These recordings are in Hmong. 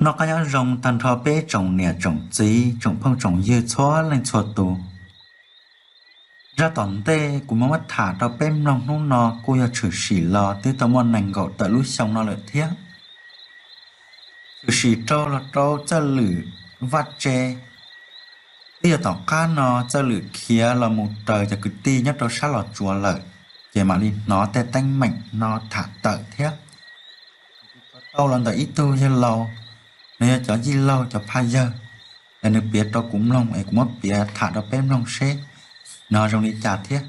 Noj qab nyob zoo tag nrho peb tsoom niam tsoom txiv tsoom phooj tsoom ywg txhua leej txhua tus. Zaj tom ntej kuv muab tham rau peb mloog hnub no kuj yog tshwm sim los twb tau muaj nees nkaum tawm lub xyoo no lawm thiab. Tshwm sim rau los rau Txawj Lwm Vaj Tse. Twb yog tom qab no Txawj Lwm khiav los mus raws cov kwv tij nyob rau sab Los Tsuas lawm, ces mam li hnov tej teeb meem no tham tawm thiab. Tau los ntawm ib tug yawg laus, nws yog cov yij laug cov phaj yawg, es nws piav rau kuv mloog es kuv muab piav tham rau peb mloog seb nws ho zoo li cas thiab.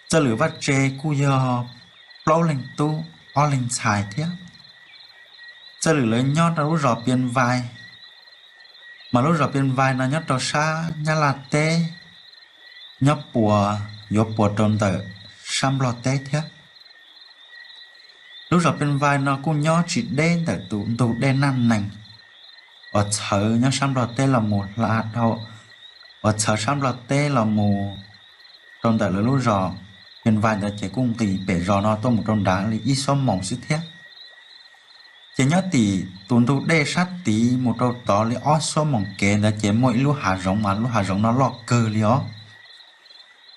Txawj Lwm Vaj Tse kuj yog plaub leeg tub ob leeg ntxhais thiab. Txawj Lwm lawv nyob rau lub zos Pias Vais, mas lub zos Pias Vais no nyob rau sab Nyab Laj teb, nyob puas, yuav puas rau ntawm sab Nplog teb thiab. Lub zos Pias Vais no kuj nyob tsis deb ntawm tus ntug dej Naj Nees uas txhawv nyob sab Nplog teb los mus hla dhau, uas txhawv sab Nplog teb los mus rau ntawm lawv lub zos Pias Vais ntawd ces kuj nqis pem zos no tuaj mus rau nrad li ib xuab moos xwb thiab. Ces nyob tim tus ntug dej sab tid mus rau tod li ob xuab moos kev ntawd ces muaj ib lub hav zoov mas lub hav zoov no loj kawg li os.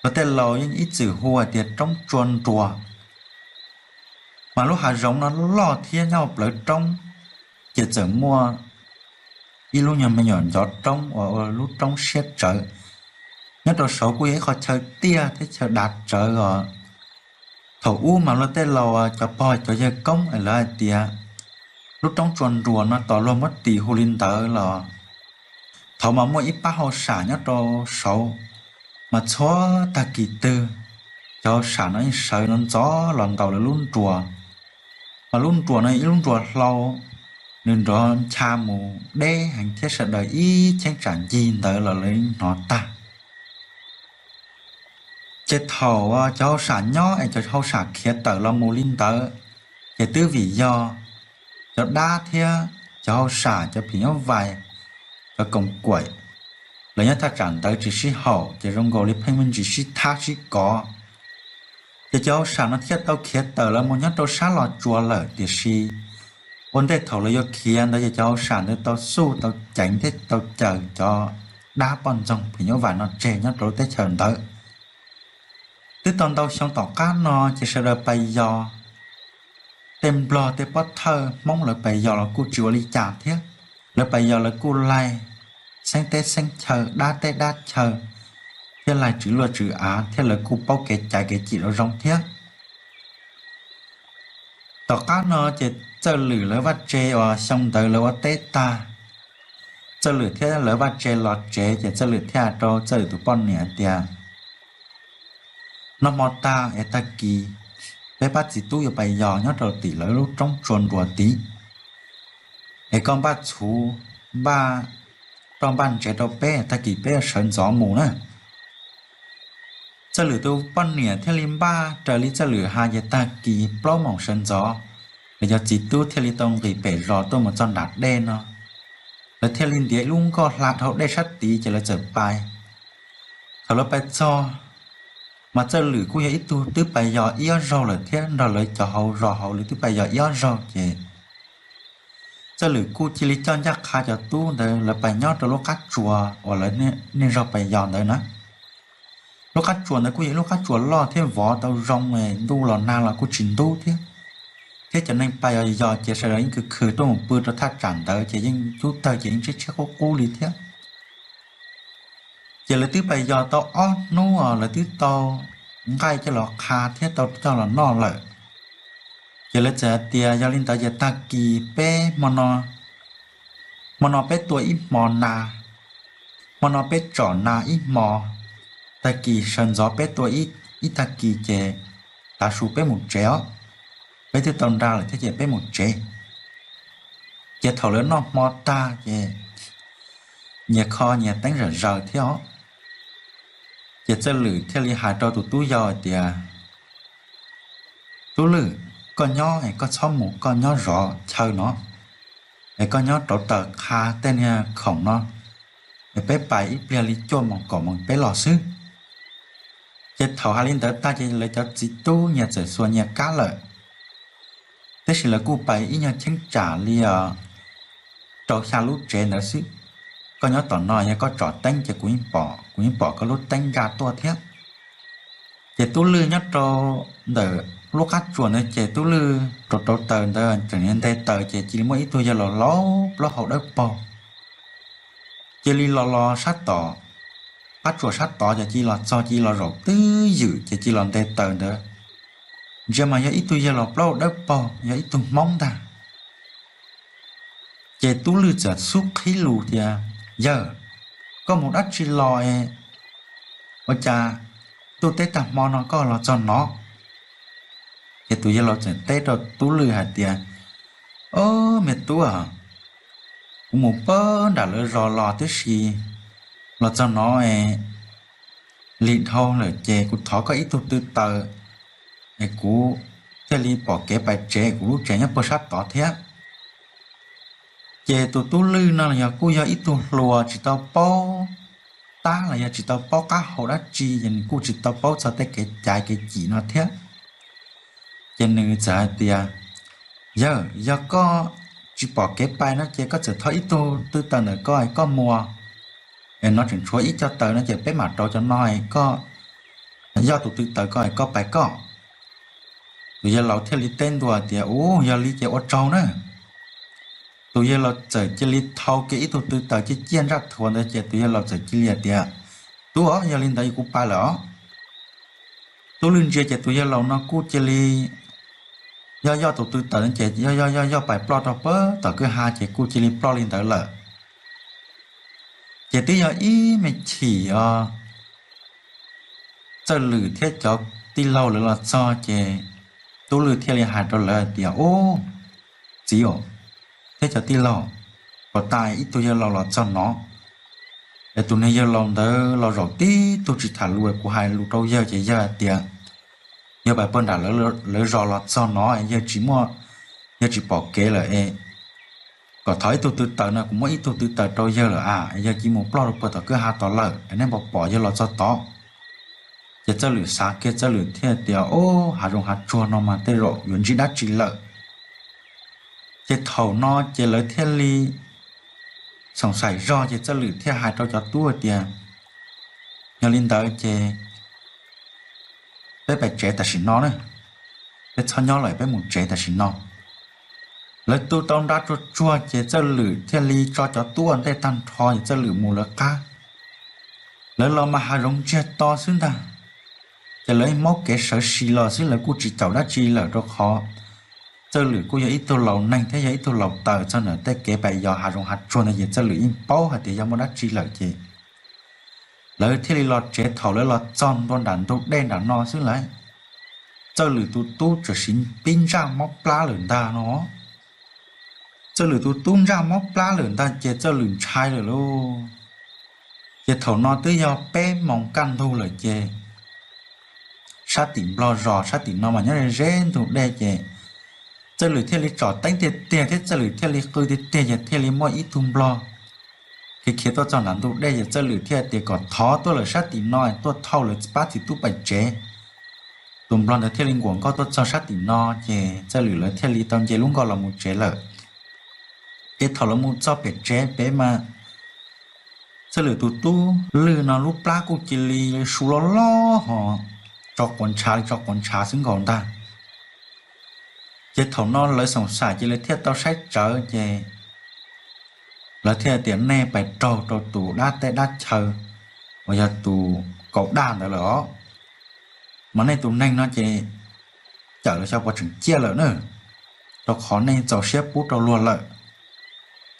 Luag tej laus yeej ib txwm hu hais tias roob Tsua Nruas. Mas lub hav zoov no loj thiab nyob plawv roob, ces txawm muaj ib lub nyuag me nyuam ncov roob uas ua lub roob siab tsawv. Nyob rau saud kuj yog ib qho chaw tiaj thiab chaw dav tsawv os. Thaum ub mas luag tej laus cov pog cov yawg koob es lawv hais tias lub roob Tsua Nruas no tos luag muab tis hu li ntawd los thaum mas muaj ib pab hauj sam nyob rau saud, mas txhua tag kis twg cov hauj sam no yeej sawv ntxov ntxov los ntaus lawv lub nruas. Mas lub nruas no ib lub nruas hlau, nws nrov ncha mus deb heev thiab sawv daws ib cheeb tsam ncig ntawd los lawv hnov tag. Ces thaum cov hauj sam nyob es cov hauj sam khiav tawm los mus li ntawd, ces twb vim yog cov dab thiab cov hauj sam cov phim nyuj vais, cov koom kuam, lawv nyob thaj tsam ntawd tsis sib haum ces zoo nkaus li pheej me ntsis sib thab sib kov. Ces cov hauj sam no thiaj tau khiav tawm los mus nyob rau sab Los Tsuas lawm, tiam sis ua ntej thaum lawv yuav khiav ntawd ces cov hauj sam ntawd tau xuj tau ceev thiab tau cawm cov dab poj ntxoog phim nyuj vais no tseg nyob rau lub teb chaws ntawd. Twb tau ntau xyoo tom qab no ces sawv daws pais yos, tej Nplog tej Pob Thawj Hmoob lawv pais yos los kuj tsis ua li cas thiab. Lawv pais yos lawv kuj laig xeeb teb xeeb chaw, dab teb dab chaw, thiab laig tswv luaj tswv av thiab lawv kuj paub kev caiv kev cim los zoo thiab. Tom qab no ces Txawj Lwm lawv vaj tse uas xyoo ntawd lawv ua teb tag, Txawj Lwm thiab lawv vaj tse los tsev ces Txawj Lwm thiaj hais rau Txawj Lwm tus poj niam tias, noj hmo tag es tag kis peb pab txiv tub yuav pais yos nyob rau tim lawv lub roob Tsua Nruas tid, es koj npaj txhuv, npaj roj npaj ntsev rau peb, tag kis peb yuav sawv ntxov mus na. Txawj Lwm tus poj niam thiaj li npaj raws li Txawj Lwm hais ces tag kis plaub moos sawv ntxov, lawv cov txiv tub thiaj li tau nqis pem zos tuaj mus txog nram dej no. Lawv thiaj li ntiav ib lub nkoj hla dhau dej sab tid ces lawv txawm pais. Thaum lawv pais txog, mas Txawj Lwm kuj yog ib tug twb pais yos ib ob zaug lawm thiab nrog lawv cov hauv zos hauv lwm twb pais yos ib ob zaug ces Txawj Lwm kuj cia li coj ncaj qha cov tub ntawd lawv pais nyob rau lub qab tsuas uas lawv niaj zaug pais yos ntawd na. Lub qab tsuas ntawd kuj yog ib lub qab tsuas loj thiab vov tau zoo, ntuj los nag los kuj tsis ntub thiab. Thiab cov neeg pais yos yos ces sawv daws yeej khwv khwv tuaj mus pw rau thaj tsam ntawd ces yeej cub tawg ces yeej tshiab tshiab qub qub li thiab. Ces lawv twb pais yos tau ob hnub os, lawv twb tau nqaij coj los qha thiab tau coj los noj lawm. Ces lawv txawm hais tias yog li ntawd ces tag kis peb hmo no, hmo no peb tua ib hmo nas, hmo no peb tsom nas ib hmo, tag kis sawv ntxov peb tua ib tag kis ces tav su peb mus tsev os. Peb twb tau nra lawm thiab ces peb mus tsev. Ces thaum lawv noj hmo tag ces nyias kho nyias teeb zom zaws thiab os. Ces Txawj Lwm thiaj li hais rau tus tub yau hais tias, tub Lwm, koj nyob es koj txhob mus, koj nyob zov chaw no, es koj nyob rauv taws qha tej niag khoom no, es peb pais ib pliag li cuaj moos kaum moos peb los xwb. Ces thaum hais li ntawd tag ces lawv cov txiv tub nyias txawm xuas nyias kab lawm. Tab sis lawv kuj pais ib nyuag cheeb tsam li os, rau xya lub tsev ntawd xwb. Koj nyob tom no yog koj tsom teeb ces kuv yeej pom, kuv yeej pom koj lub teeb ntsa tuaj thiab. Ces tub lwj nyob rau ntawm lub qab tsuas ntawd ces tub lwj rau rau taws ntawd tseem nte taws ces cia li muaj ib tug yawg laus laus plaub hau dawb paug cia li los los sab tod, qab tsuas sab tod ces cia li los txog, cia li los zaum twb ywm ces cia li los nte taws ntawd. Ntsia mas yog ib tug yawg laus plaub hau dawb paug, yog ib tug Hmoob ntag. Ces tub lwj txawm xub qhib lus tias, Yawg, koj mus dab tsi los es ua cas tuj teb tag hmo no koj los txog no? Ces tus yawg laus txawm teb rau tub lwj hais tias, Ob, me tub, kuv mus pag nram lawv zos los tib si, los txog no es lig dhau lawm ces kuv thov koj ib tug tw taws es kuv thiaj li pom kev pais tsev, kuv lub tsev nyob puag sab tod thiab. Ces tus tub lwj no los yog kuj yog ib tug hluas tsis tau paub tab los yog tsis tau paub qab hau dab tsi, ces nws kuj tsis tau paub txog tej kev caiv kev cim no thiab. Ces nws txawm hais tias, Yawg, yog koj tsis pom kev pais no ces koj txawm thov ib tug tw taws ntawm koj, koj mus. Es no tseem tshuav ib co taws no ces peb mam rauv cov no, koj yoj tus tw taws koj, koj pais koj. Tus yawg laus thiaj li teb ntua tias, Ub, yog li ces ua tsaug na. Tus yawg laus txawm cia li thau kiag ib tug tw taws ciaj ciaj ntsaj thuav ntawd ces tus yawg laus txawm cia li hais tias, Tub, yog li ntawd kuv pais lawm os. Tub lwj ntsia ces tus yawg laus no kuj cia li yoj yoj tus tw taws ces yoj yoj yoj yoj pais ploj rau pag tom kwj ha ces kuj cia li ploj li ntawd lawm. Ces twb yog ib me chim os, Txawj Lwm thiab cov tij laug lawv los txog ces tub lwj thiaj li hais rau lawv hais tias, Ub, txiv thiab cov tij laug, puag ta ib tug yawg laus los txog no, es tus niag yawg laus ntawd los zaum tib tug tsis tham lus, kuv hais lus rau yawg ces yawg hais tias yog pais puag nram lawv zos los txog no yawg tsis muaj, yawg tsis pom kev lawm es kom thov ib tug tw taws no, kuv muab ib tug tw taws rau yawg lawm a, yawg cia li mus ploj rau puag tom kwj ha tod lawm, nej puas pom yawg los txog tod? Ces Txawj Lwm xav kiag Txawj Lwm thiaj tias, Ub, hav zoov hav tsuag no mas tej zaum yuav ntsib dab tsi lawm. Ces thaum no ces lawv thiaj li xoom xaim zog ces Txawj Lwm thiaj hais rau cov tub tias, Yog li ntawd ces peb pais tsev tam sim no na, peb txhob nyob lawm, peb mus tsev tam sim no. Lawv tu tau nra tsuag tsuag ces Txawj Lwm thiaj li tso cov tub ua ntej tag nrho ces Txawj Lwm mus lawv qab. Lawv los mas hav zoov ntsiag to xwb ntag, ces lawv maub kev sawv si los xwb, lawv kuj tsis caum dab tsi lawm rau qhov Txawj Lwm kuj yog ib tug laus neeg thiab yog ib tug laus taws txog ntawm tej kev pais yos hav zoov hav tsuag ntawd ces Txawj Lwm yeej paub hais tias yog muaj dab tsi lawm ces lawv thiaj li los tsev. Thaum lawv los txog ntua nram ntug dej nram no xwb lawm, Txawj Lwm tus tub txawm sis pib ntsaj mob plab lawm ntag no. Txawj Lwm tus tub ntsaj mob plab lawm ntag ces Txawj Lwm ntshai lawm lauj. Ces thaum no twb yog peb moos kaj ntug lawm ces sab tim nplog zos sab tim no mas nyob ze ntug dej ces Txawj Lwm thiaj li tsom teeb tiag tiag thiab Txawj Lwm thiaj li qw tiag tiag ces thiaj li muaj ib tug nplog khiav khiav tuaj txog nram ntug dej ces Txawj Lwm thiaj tias kom thov tuaj lawm sab tim no tuaj thauj lawv pab txiv tub pais tsev. Tus nplog ntawd thiaj li nkuas nkauj tuaj txog sab tim no ces Txawj Lwm lawv thiaj li tau nce lub nkoj los mus tsev lawm. Ces thaum lawv mus txog pem tsev pem mas Txawj Lwm tus tub Lwj no lub plab kuj cia li su loj loj ho tso quav ntshav li tso quav ntshav xwb nkaus ntag. Ces thaum no lawv xoom xaim ces lawv thiaj tau saib tsawv ces lawv thiaj tias nej pais raug rau tus dab teb dab chaw uas yog tus kaum daj ntawd lawm os. Mas nej tus neeg no ces cawm los xyov puas tseem ciaj lawm na, rau qhov nej txaus siab pub rau luag lawm.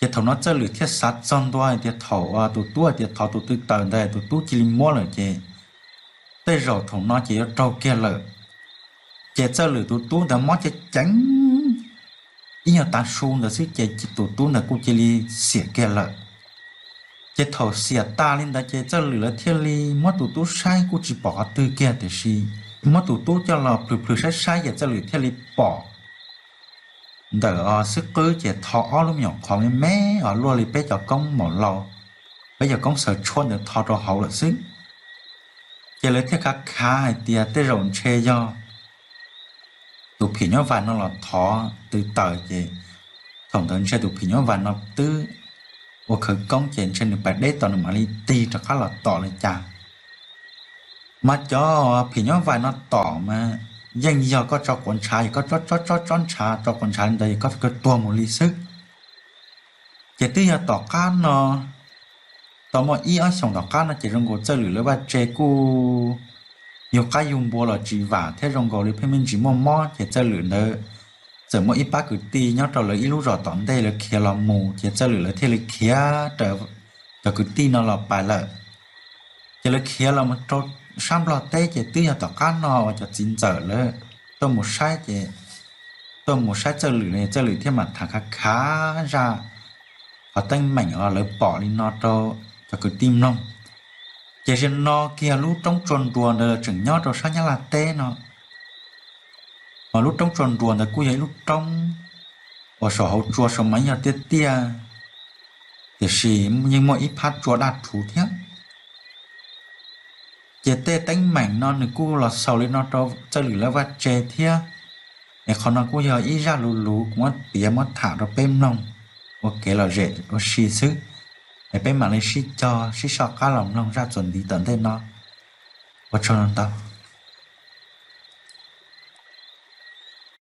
Ces thaum no Txawj Lwm thiaj xav txog ntua hais tias thaum tus tub hais tias thov tus tw taws ntawd tus tub cia li muab lawm ces tej zaum thaum no ces yuav raug kiag lawm. Ces Txawj Lwm tus tub ntawd mob ceev ceev ib nyuag tav su ntawd xwb ces tus tub ntawd kuj cia li xiam kiag lawm. Ces thaum xiam tas li ntawd ces Txawj Lwm lawv thiaj li muab tus tub saib kuj tsis pom qhov twg kiag tiam sis muab tus tub coj los plhws plhws saib saib ces Txawj Lwm thiaj li pom ntawm xwb qwb ces tho ob lub me nyuam qhov me me os luaj li peb cov koob maum laus, peb cov koob xaws tshuab ntawd tho rau hauv lawm xwb. Ces lawv thiaj khav khav hais tias tej zaum ntshe yog tus phim nyuj vais no los thov tw taws ces tho Thaum ntawd ntshe tus phim nyuj vais no twb ua khawv koob ces ntshe nws pais deb tom nws mam li tig rov qab los tom li cas. Mas cov phim nyuj vais no tom mas yeej yog koj tso quav ntshav, yog koj tso tso tso ntshav, tso quav ntshav li ntawd yog koj tuag mus li xwb. Ces twb yog tom qab no, tau muaj ib ob xyoos tom qab no ces zoo nkaus Txawj Lwm lawv vaj tse kuj yug qaib yug npua los tsis vam thiab, zoo nkaus li pheej me ntsis muaj mob, ces Txawj Lwm ntawd txawm muaj ib pab kwv tij nyob rau lawv ib lub zos tom ntej lawv khiav los mus, ces Txawj Lwm lawv thiaj li khiav raws cov kwv tij no los pais lawm. Ces lawv khiav los rau sab Nplog teb, ces twb yog tom qab no uas cov txiv ntxawm lawv tuaj mus saib, ces tuaj mus saib Txawj Lwm, Txawj Lwm thiaj mam tham khav khav zaj qhov teeb meem uas lawv pom li no rau cov kwv tij mloog. Ces zaum no kiag lub roob Tsua Nruas ntawd los tseem nyob rau sab Nyab Laj teb no, mas lub roob Tsua Nruas ntawd kuj yog ib lub roob uas saum hauv tsua saum mas yog tiaj tiaj, tiam sis yeej muaj ib phab tsua daj rhuv thiab. Ces tej teeb meem no nws kuj los xaus li no rau Txawj Lwm lawv vaj tse thiab. Es qhov no kuj yog ib zaj lus luv kuv muab piav muab tham rau peb mloog ua kev lom zem ua si xwb. Es peb mam li sib cog sib soj qab los mloog zaj txuas ntxiv tom ntej no. Ua tsaug ntau.